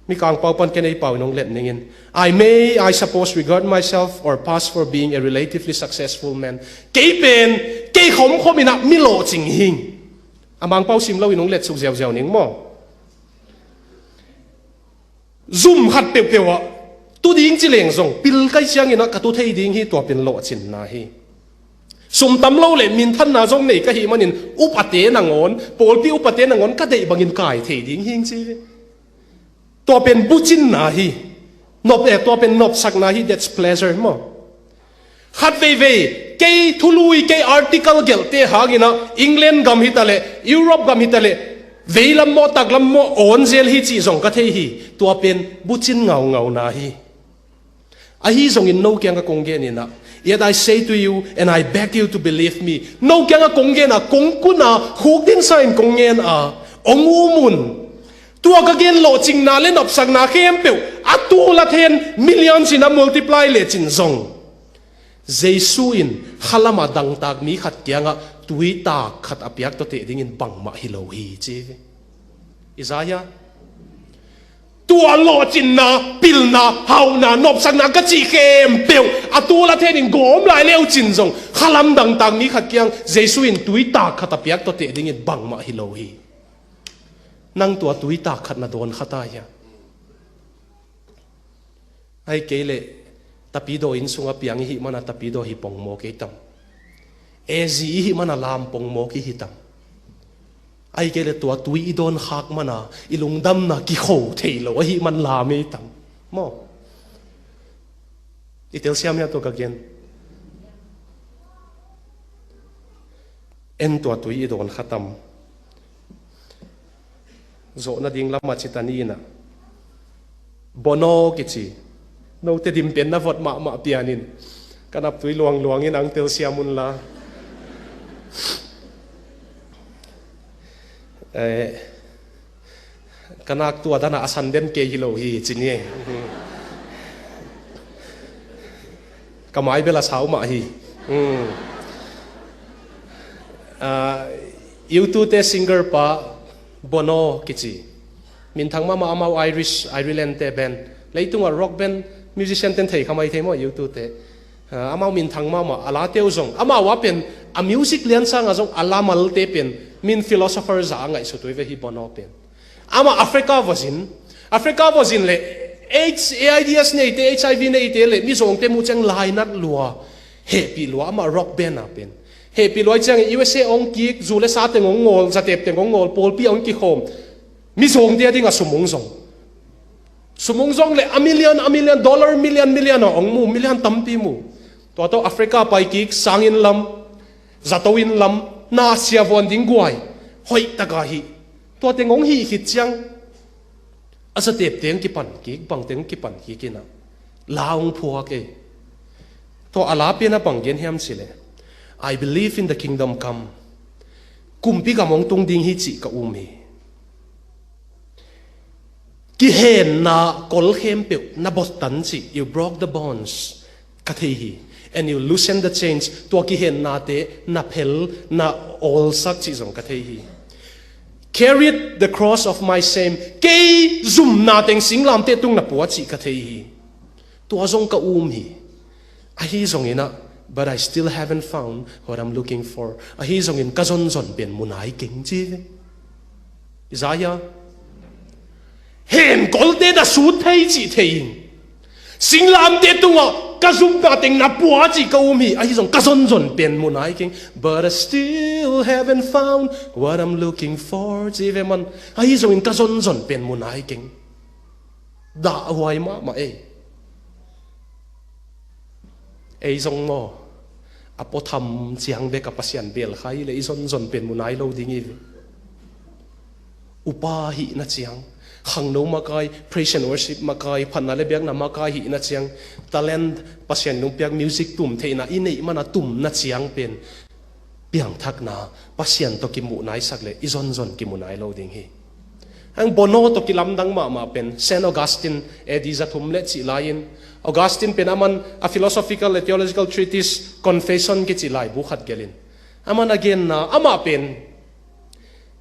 Mikang Pau pan Ken Ei Pau in hong let ning in, "I may, I suppose, regard myself or past for being a relatively successful man." Kei pen, kei khomkhom in ah mi lawhcing hi ing. A Mangpau sim lo in hong letsuk ziauziau ning maw. Zum khat peuhpeuh ah tu ding ci leng zong, pil kai ciangin ah ka tu thei ding hi, tua pen lawhcinna hi. Sum tam lo le minthanna zong nei ka hih manin upate nangawn, pawlpi upate nangawn ka deih bangin kai thei ding hi ing ci hi. Tua pen bucinna hi. Nop, eh, tua pen nopsakna hi, that's pleasure maw. Khat veivei, kei thului, kei article gelhte hangin ah England gam hi ta leh, Europe gam hi ta leh, veilam maw, taklam maw, awn zel hi cih zong ka thei hi. Tua pen bucin ngaungauna hi. Ahi zongin no kiangah kong gen in ah, yet I say to you, and I beg you to believe me. No kiangah kong gen a, kong kun a, khukdinsa in kong ngen a, hong um un. Tua ka gen lawhcinna le nopsakna khempeuh a tul a then millions in a multiply lecin zong, Jesu in khalam a dangtak mi khat kiangah tuitak khat a piak tawh teh dingin bangmah hi lo hi ci. Isaiah. Tua lawhcinna, pilna, hauhna, nopsakna ka cih khempeuh a tul a then in gawm lai le uh cin zong, khalam dangtak mi khat kiang Jesu in tuitak khat a piak tawh teh dingin bangmah hi lo hi. Nang tua tuitak khat na dawn kha ta hia? Ahih kei leh Tapidaw inn sungah piang i hih mana Tapidaw hi pongmawk i hi tam? A Z i hih mana lam pongmawk i hi tam? Ahih kei leh tua tui i dawn khak mana i lungdamna kikho thei lo ahih man lam i hi tam? Maw? I telsiam hia tua ka gen? En tua tui i dawn kha tam? Zawh nading lamah ci ta ni in ah. Bono kici. Note dim pen na vot mahmah pianin. Ka naptui luangluang in ang telsiam un la. Eh, ka nak tua dan a a san den kei hi lo hi, ci ni. Ka mai bel a sau mah hi. Hmm. Ah, U two te singer pa Bono kici. Minthang mahmah amau Irish, Ireland te band. Leitungah rock band, musician ten thei kha mai thei maw U two te. Ah, amau minthang mahmah, a late uh zong. Amau a pen, a music lian sangah zong, a la malte pen, min philosopher za a ngaihsut uh hi ve hi Bono pen. Amah Africa vazin, Africa vazin le H, A I D S neite, H I V neite le mizawngte mu ciang lainat lua, hehpih lua, amah rock band a pen. Hehpih lua ciang U S A ong kik, zu le sa teng ong ngawl, zatep teng ong ngawl, pawlpi ong kikhawm. Mizawngte a dingah sum ong zong. Sum ong zong le a million, a million, dollar million, million a ong mu, million tampi mu. Tua tawh Africa pai kik, sang inn lam, zato inn lam, na siavuan ding guai, hoih taka hi. Tua teng ong hih khit ciang, a zatep teng kipan kik, bang teng kipan kik in ah, la ong phuak e. Tua a la pen a bang gen hiam cih leh, "I believe in the kingdom come." Kumpi gam ong tung ding hi cih ka um hi. Kihenna kol khempeuh na bawhtan cih, you broke the bonds, ka thei hi. And you loosen the chains, tua kihennate na phel, na awlsak cih zong ka thei hi. Carried the cross of my shame, kei zumna teng singlamteh tung na pua cih ka thei hi. Tua zong ka um hi. Ahi zongin ah, "But I still haven't found what I'm looking for." Ahi zongin ka zonzon pen mu nai keng ci ve. Isaiah. Henkolte na sut thei cih thei in. Singlamteh tungah ka zumna teng na pua cih ka um hi. Ahi zong ka zonzon pen mu nai keng. "But I still haven't found what I'm looking for," ci ve man. Ahi zongin ka zonzon pen mu nai keng. Dahhuai mahmah ei. Ei zong maw, a puatham ciang bek a Pasian belkhia hi leh i zonzon pen mu nai lo ding hi ve. Upa hihna ciang, khangno makai, praise and worship makai, phatna le biakna makai hihna ciang, talent, Pasian in hong piak music tum theihna i neih man a tumna ciang pen piangthakna, Pasian tawh kimuh naisak leh i zonzon kimu nai lo ding hi. Hang Bono tawh kilamdang mahmah pen Saint Augustine, A D za thum le cih lai-in, Augustine pen aman a philosophical le theological treatise Confession kici laibu khat gelhin, aman a genna, amah pen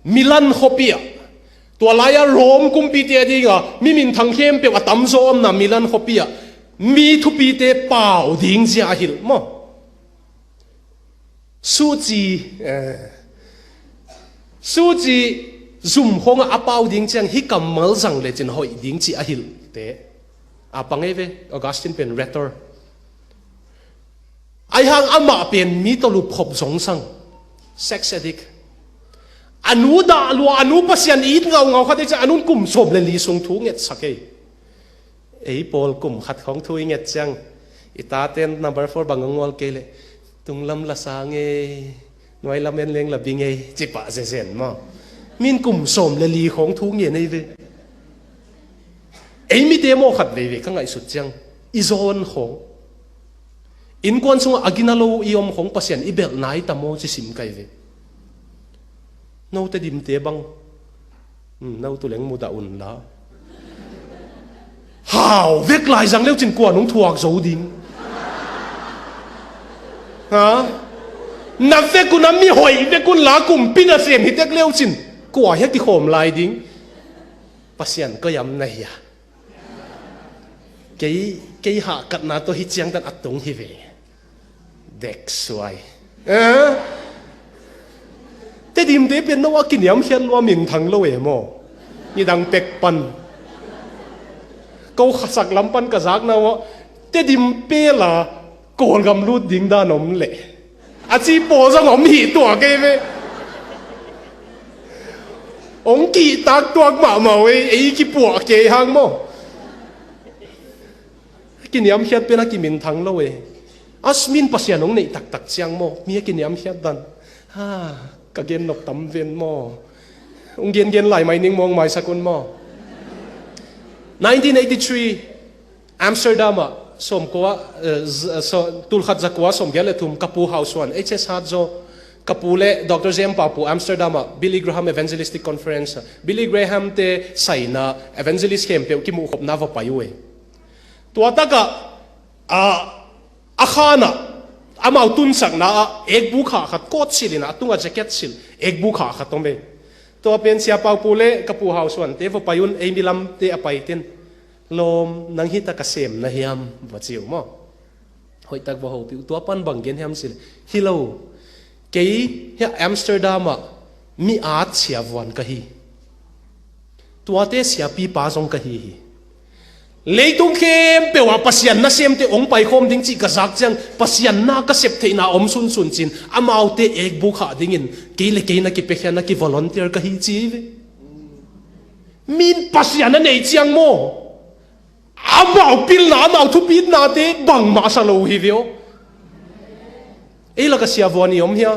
Milan khuapi ah, tua lai-a Rome kumpite a dinga mi minthang khempeuh a tamzaw omna Milan khuapi ah mi thupite pau ding zia a hilh maw. Suci, eh, suci zum khawngah a pau ding ciang hih kammal zang lecin hoih ding cih a hilhte a pang ei ve. Augustine pen rhetor. Aihang amah pen mi tawh lupkhop zongsang, sex addict. A nu dah lua, a nu Pasian it ngaungau khat ei ciang a nun kum sawm le li sung thu ngetsak ei. Ei pawl kum khat khawng thu i nget ciang, i taten number four bang a ngawl kei leh, tunglam la sa ngei, nuailam en leng la bi ngei, ci pah zezen maw. Min kum sawm le li khawng thu ngen ei ve. Ei mite maw khat veivei ka ngaihsut ciang, i zawn khawng, innkuan sungah a gina lo i om khawng Pasian i belh nai ta maw ci sim kai ve. Note dimte bang, hmm, no tu leng mudah un la. Hau vek lai zang leucin kua nung thuak zo ding? Ha? Na vek un a mi hoih vek un la kumpi nasem hi tek leucin kua hia kikhawm lai ding? Pasian koi am na hia? Kei, kei hahkatna tawh hi ciangtan a tung hi ve. Dek suai. Eh? Tedimte pen no a kiniamkhiat lua minthang lo e maw. Nidang pek pan. Ko khasak lam pan ka zakna uh ah, Tedim pela Kawlgam lut ding dan om leh a ci pawl zong om hi tuak ei ve. Ong kihtak tuak mahmah uh ei, ei kipuah kei hang maw. Kiniamkhiat pen a kiminthang lo e. Asmin Pasian ong neih taktak ciang maw, mi a kiniamkhiat dan. Ha, ka gen nop tam ven maw. Ong gengen lai mai ning maw, ong maisak un maw. Nineteen eighty-three, Amsterdam ah, sawmkua, eh, z-, so, tulkhat zakua sawmgiat le thum, ka pu Hau Suan, H S Hart Zaw, ka pu le Doctor J M Paupu Amsterdam ah, Billy Graham Evangelistic Conference ah, Billy Graham te saina evangelist khempeuh kimuhkhopna va pai uh e. Tua takah, ah, a khanah, amau tunsakna ah, ekbu khah khat, coat silh in a tungah jacket silh, ekbu khah khat om e. Tua pen Sia Paupu le ka pu Hau Suan te va pai un, ei milamte a pai ten. Lawm, nang hi tak a sem na hiam, va ci uh maw. Hoihtak va hopih uh, tua pan bang gen hiam cih leh, hi lo, kei hiah Amsterdam ah mi at siavuan ka hi. Tuate siapipa zong ka hi hi. Leitung khempeuh ah Pasian nasemte ong paikhawm ding cih ka zak ciang, Pasian na ka sep theihna om sunsun cin, amaute ekbu khah dingin kei le kei na kipiakhia, na kivolunteer ka hi ci hi ve. Min Pasian a nei ciang maw, amau pilna, amau thupitnate bangmah sa lo hi ve aw. Ei lak a siavuan i om hia?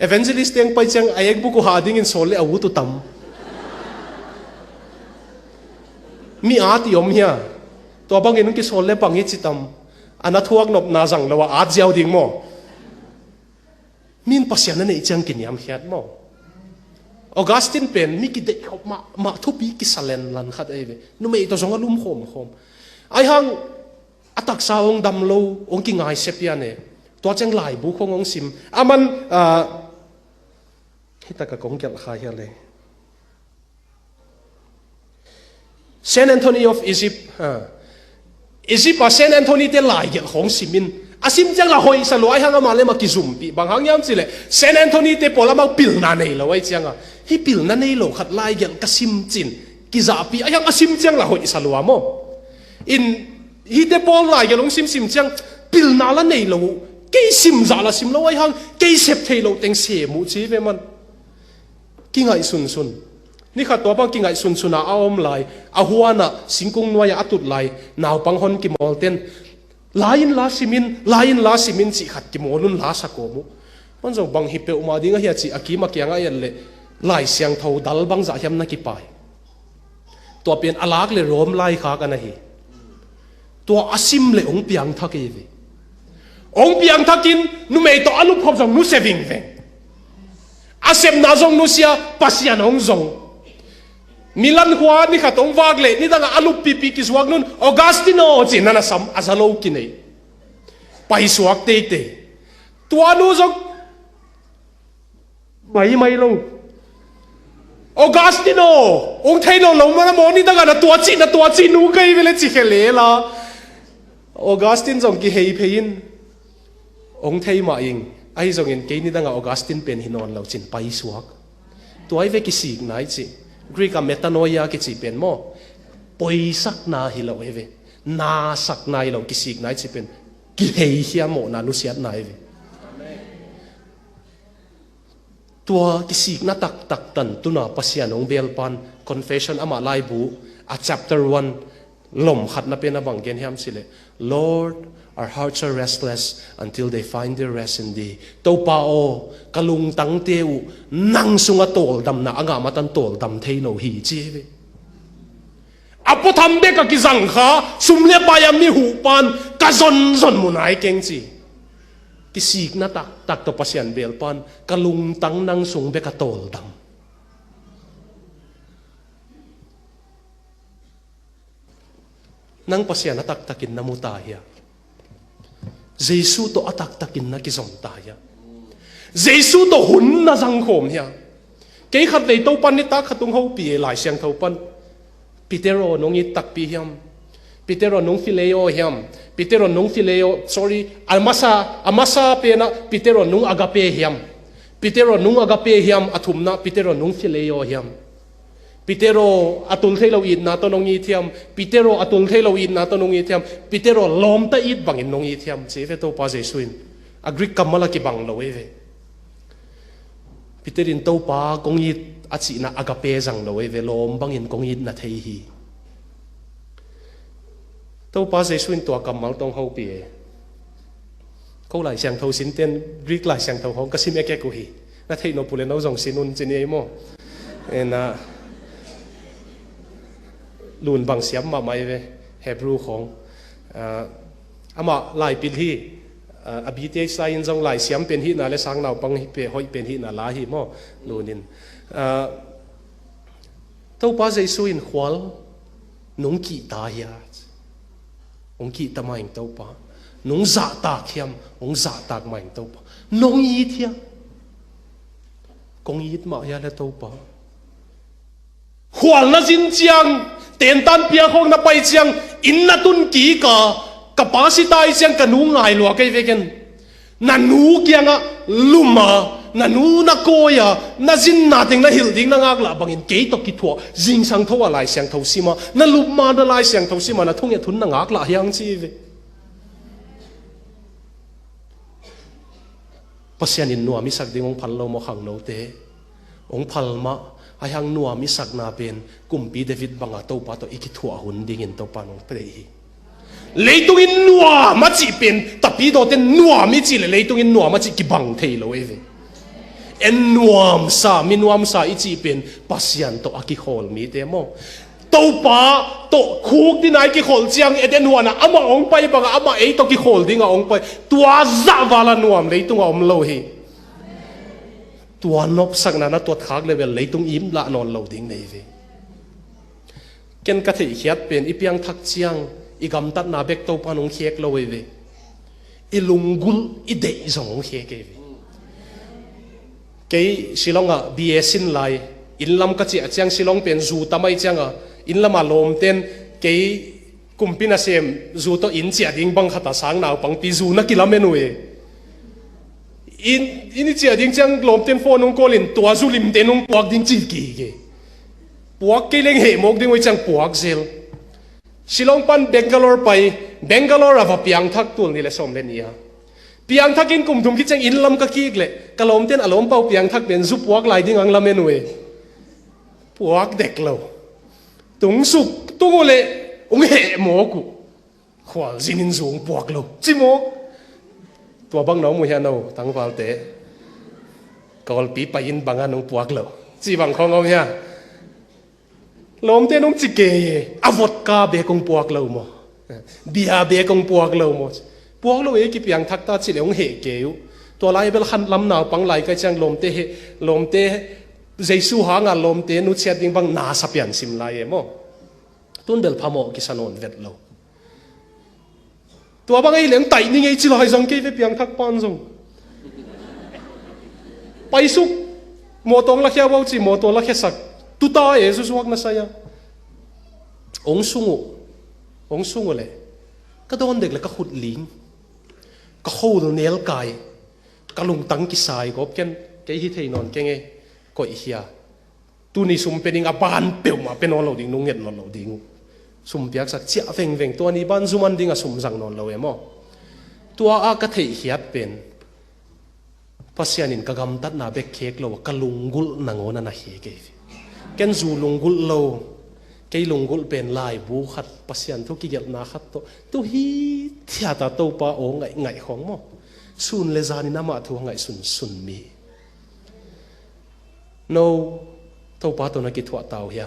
Evangelist teng pai ciang a ekbu uh hah dingin sawl le a ut uh tam. Mi at i om hia? Tua bangin hong kisawl le bang i ci tam. A na thuak nopna zang lo a at ziau ding maw. Min Pasian a neih ciang kiniamkhiat maw. Augustine pen mi kideihkhop mahmah, thupi kisa lenlan khat ei ve. Numei tawh zong a lum khawmkhawm. Aihang a taksa hong dam lo, hong kingaisia pian e. Tua ciang laibu khawng hong sim. Aman, ah, hi tak a kong gelh kha hia le. Saint Anthony of Egypt, ah, Egypt ah Saint Anthony te laigelh khawng sim in. A sim ciang la hoihsa lua, aihang amah le amah kizumpih. Bang hang hiam cih leh, Saint Anthony te pawl amau pilna nei lo ahih ciang a, hih pilna nei lo khat laigelh ka sim cin, kizahpih, aihang a sim ciang la hoihsa lua maw. In, hihte pawl laigelh hong simsim ciang, pilna la nei lo uh, kei simzah la sim lo aihang, kei sep thei lo teng sem uh ci ve man. Kingaihsunsun. Ni khat tua bang kingaihsunsun a a om lai, a huan ah singkung nuai ah a tut lai naupang hon kimawl ten, Lai-in la simin, lai-in la simin cih khat kimawl un la sa kawm uh. Pan zong bang hi peuhmah ding ahi a cih a kim a kiangah en leh Lai Siangtho dal bangzah hiam na kipai. Tua pen a lak le Rom laikhak a na hi. Tua a sim le hong piangthak ei ve. Hong piangthakin numei tawh a lupkhop zong nusia vingveng. A sepna zong nusia, Pasian hong zong. Milan khua ni khat hong vak le nidangah a luppipi kizuak nun Augustino ci-in na na sam a za lo kinei. Paisuak teitei. Tua nu zong maimai lo. Augustino, hong thei lo lo mana maw, nidangah na tua cih, na tua cih nu kei vele ci khe lela. Augustine zong kihei phei in, hong thei mah ing. Ahi zongin kei nidangah Augustine pen hi nawn lo cin paisuak. Tua hi ve kisikna i cih. Greek ah metanoia kici pen maw, poisakna hi lo hi ve. Nasakna hi lo, kisikna i cih pen kihei hiam mawhna nusiatna hi ve. Tua kisikna taktak tan tuna Pasian hong belpan confession, amah laibu a chapter one lom khatna pen a bang gen hiam cileh, "Lord, our hearts are restless until they find their rest in thee." Topa aw, ka lungtangte uh nang sungah tawldamna a ngah matan tawldam thei lo hi ci hi ve. A puatham bek a kizang kha sum le pai a mi huhpan ka zonzon mu nai keng ci. Kisikna taktak tawh Pasian belpan ka lungtang nang sung bek a tawldam. Nang Pasian a taktakin na mu ta hia? Jesu tawh a taktakin na kizom ta hia? Jesu tawh hun na zangkhawm hia? Kei khat vei Topan nitak khat hong hopih e, Lai Siangtho pan. Peter aw, nong it takpi hiam? Peter aw, nong phileo hiam? Peter aw, nong phileo, sorry, a masa, a masa penah Peter aw, nong agape hiam? Peter aw, nong agape hiam? A thumna Peter aw, nong phileo hiam? Peter aw, a tul thei lo itna tawh nong it hiam? Peter aw, a tul thei lo itna tawh nong it hiam? Peter aw, lawmta it bangin nong it hiam? Ci ve Topa Jesu in. A Greek kammal a kibang lo hi ve. Peter in Topa kong it a cihna agape zang lo hi ve, lawm bangin kong it na thei hi. Topa Jesu in tua kammal tawh hong hopih e. Ko Lai Siangtho sinten Greek Lai Siangtho hong ka sim ekek uh hi. Na theih nop uh le no zong sin un ci ni ei maw? Ena, lun bang siam mahmah hi ve, Hebrew khawng. Ah, amah laipil hi. Ah, a B T H lai in zong laisiam pen hihna le sang naupang hi pe hoih pen hihna la hi maw? Lun in. Ah, Topa Jesu in khual nong kihta hia? Hong kihta mah ing Topa. Nong zahtak hiam? Hong zahtak mah ing Topa. Nong it hia? Kong it mah hia le Topa? Khual na zin ciang, tentan piakhawk na pai ciang, inn na tun kik a, ka pa si ta i ciang ka nu ngai lua kei veken. Na nu kiangah lum a, na nu na kawi a, na zinna teng na hilh ding na ngaklah bangin kei tawh kithuah, zingsang tho a Lai Siangtho sim a, na lupma na Lai Siangtho sim a, na thunget hun na ngaklah hiang ci ve. Pasian in nuam i sak ding hong phal lo maw khangnote? Hong phal mah, ahi hang nuam i sakna pen kumpi David banga Topa tawh i kithuah hun dingin Topa nong pia hi. Leitung in nuam a cih pen, tapidawte nuam i cih le leitung in nuam a cih kibang thei lo ei ve. En nuamsa, mi nuamsa i cih pen Pasian tawh a kikhawl mite maw? Topa tawh khuk dina i kikholh ciang, Eden huanah amah hong pai bangah amah ei tawh kikhawl dingah hong pai. Tua zah vala nuam leitungah om lo hi. Tua nopsakna na tuat khak le bel leitung im lah nawn lo ding nei ve. Ken ka theihkhiat pen i piangthak ciang i gamtatna bek Topa nong khek lo ei ve. I lunggulh i deih zong hong khek ei ve. Kei Shillong ah B A sin lai, inn lam ka ciah ciang Shillong pen zu tam ahi cianga, inn lama lawmten kei kumpi nasem zu tawh inn ciah ding bang khata sang naupangpi zu na kilamen uh e. Inn, inn i ciah ding ciang lawmten phone hong call in tua zu limte nong puak ding ci kik e. Puak kei leng hehmawk ding uh ahi ciang puak zel. Shillong pan Bangalore pai, Bangalore a va piangthak tul nih le sawm le nih a. Piangthak in kum thum khit ciang inn lam ka kik leh, ka lawmten a lawmpau piangthak pen zu puak lai ding ang lamen uh e. Puak dek lo. Tung suk, tung uh leh, hong hehmawk uh. Khualzin in zu hong puak lo ci maw? Tua bang na om uh hia no, tangvalte? Kawlpi pai-in bang a nong puak lo ci bang khawng om hia? Lawmte nong ci kei e, a vodka bek hong puak lo maw? Bia bek hong puak lo maw? Puak lo e, kipiangthak ta ci leh hong heh kei uh. Tua lai bel khan lam naupang lai kai ciang lawmte heh, lawmte Jesu hanga lawmte nusiat ding bang na sa pian sim lai e maw? Tun bel phamawh kisa nawn vet lo. Tua bang ei leng taih ni ngei ci lai zong kei ve, piangthak pan zong. Paisuk, mawtaw hong lakhia uh a, ci mawtaw lakhiasak. Tuta e, zuzuak na sai a. Hong sung uh, hong sung uh leh ka dawn dek leh ka khut ling, ka khol nelkai, ka lungtang kisai gawp ken, kei hi thei nawn keng e, koih hia. Tuni sum pia ding a, ban peuhmah pia nawn lo ding, nong nget nawn lo ding uh. Sum piaksak ciah vengveng, tua ni ban zuman ding a sum zang nawn lo e maw? Tua a ka theihkhiat pen Pasian in ka gamtatna bek khek lo a, ka lunggulh nangawn a na hi kei. Ken zu lunggulh lo, kei lunggulh pen laibu khat, Pasian thu kigelhna khat tawh, tu hi thiata Topa aw ngaih ngaih khawng maw? Sun le zanin amah thu a ngaihsun sun mi. No, Topa tawh na kithuah ta uh hia?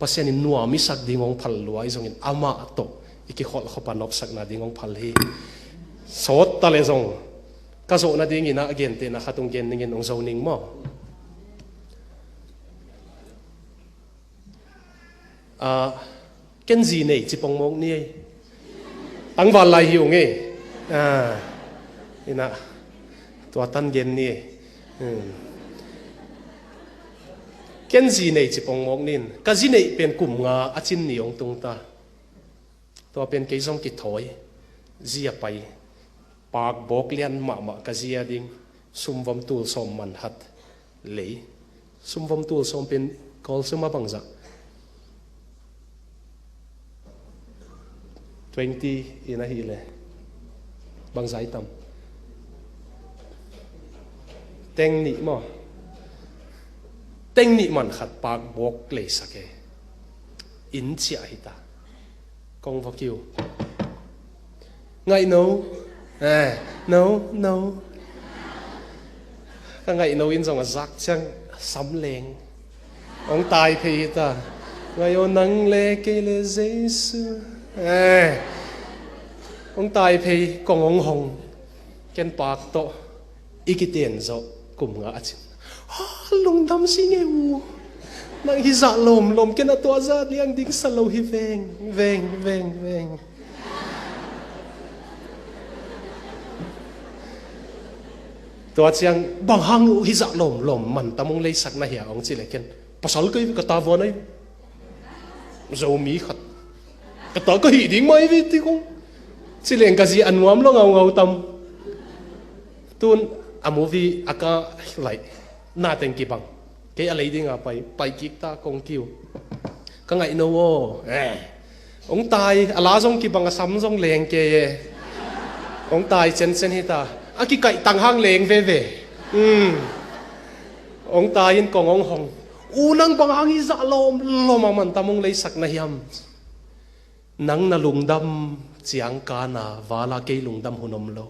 Pasian in nuam i sak ding hong phal lua i zongin amah tawh i kikholh khop a nopsakna ding hong phal hi. Sawt ta leh zong ka zawh nadingin a gentehna khat hong gen ning in, hong zo ning maw? Ah, ken zi nei ci pongmawk ni ei. Tangval lai hi ung ei. Ah, ina, tua tan gen ni ei. Hmm. Ken zi nei ci pongmawk ni in. Ka zi neih pen kum nga a cin ni hong tung ta. Tua pen kei zong kithawi. Zi a pai. Pakbawk lian mahmah ka zi a ding. Sumvom tul sawm man khat lei. Sumvom tul sawm pen Kawl sum a bangzah? Twenty in ahih leh bangzah i tam? Teng nih maw? Teng nih man khat pakbawk leisak e. Inn ciah hi ta. Kong va kiu. Ngaih no. Eh, no, no. Ka ngaih no in zong a zak ciang samleng. Hong tai phei hi ta. Ngaih aw, nang le kei le Jesu. Eh. Hong tai phei, kong hong hong. Ken pak tawh i kiten zawh kum nga a cin. Ha, lungdam si ngei uh. Nang hi zah lawmlawm, ken a tua zah liang ding sa lo hi veng, veng, veng, veng. Tua ciang bang hang uh hi zah lawmlawm, man tam hong leisak na hia hong ci leh ken, pasal kei ka ta vuan ai. Zomi khat. Ka ta ka hih ding mai ve ti kong. Ci leng ka zi a nuam lo ngaungau tam. Tun a movie a ka laih na teng kibang. Kei a lei dinga pai, pai kik ta kong kiu. Ka ngaih no aw. Eh. Hong tai, a la zong kibang, a sam zong leng kei e. Hong tai cencen hi ta. A kikaih tang hang leng veve. Hmm. Hong tai in kong hong hong. U, nang bang hang hi zah lawmlawm a man tam hong leisak na hiam? Nang na lungdam ciang kana vala kei lungdam hun om lo.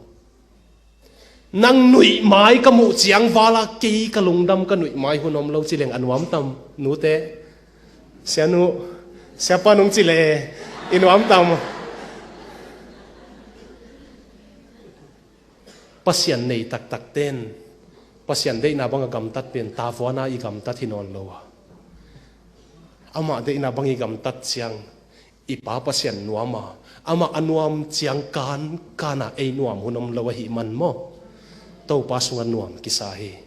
Nang nuih mai ka muh ciang vala kei ka lungdam ka nuih mai hun om lo ci leng a nuam tam, nute? Sianu, siapa nung ci le, i nuam tam. Pasian nei taktak ten Pasian deihna bang a gamtat pen tavuana i gamtat hi nawn lo a, amah deihna bang i gamtat ciang i Pa Pasian nuam a, amah a nuam ciang kan, kana ei nuam hun om lo ahih man maw? Topa sungah nuam kisa hi.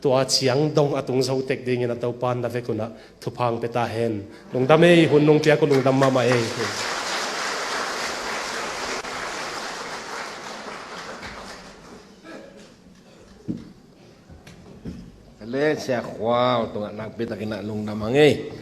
Tua ciang dong a tung zo tek dingin a Topa na vek unah thupha hong pia ta hen. Lungdam ei, hun nung piak uh lungdam mahmah ei. Sia Khual tungah nakpi takin a lungdam hang ei.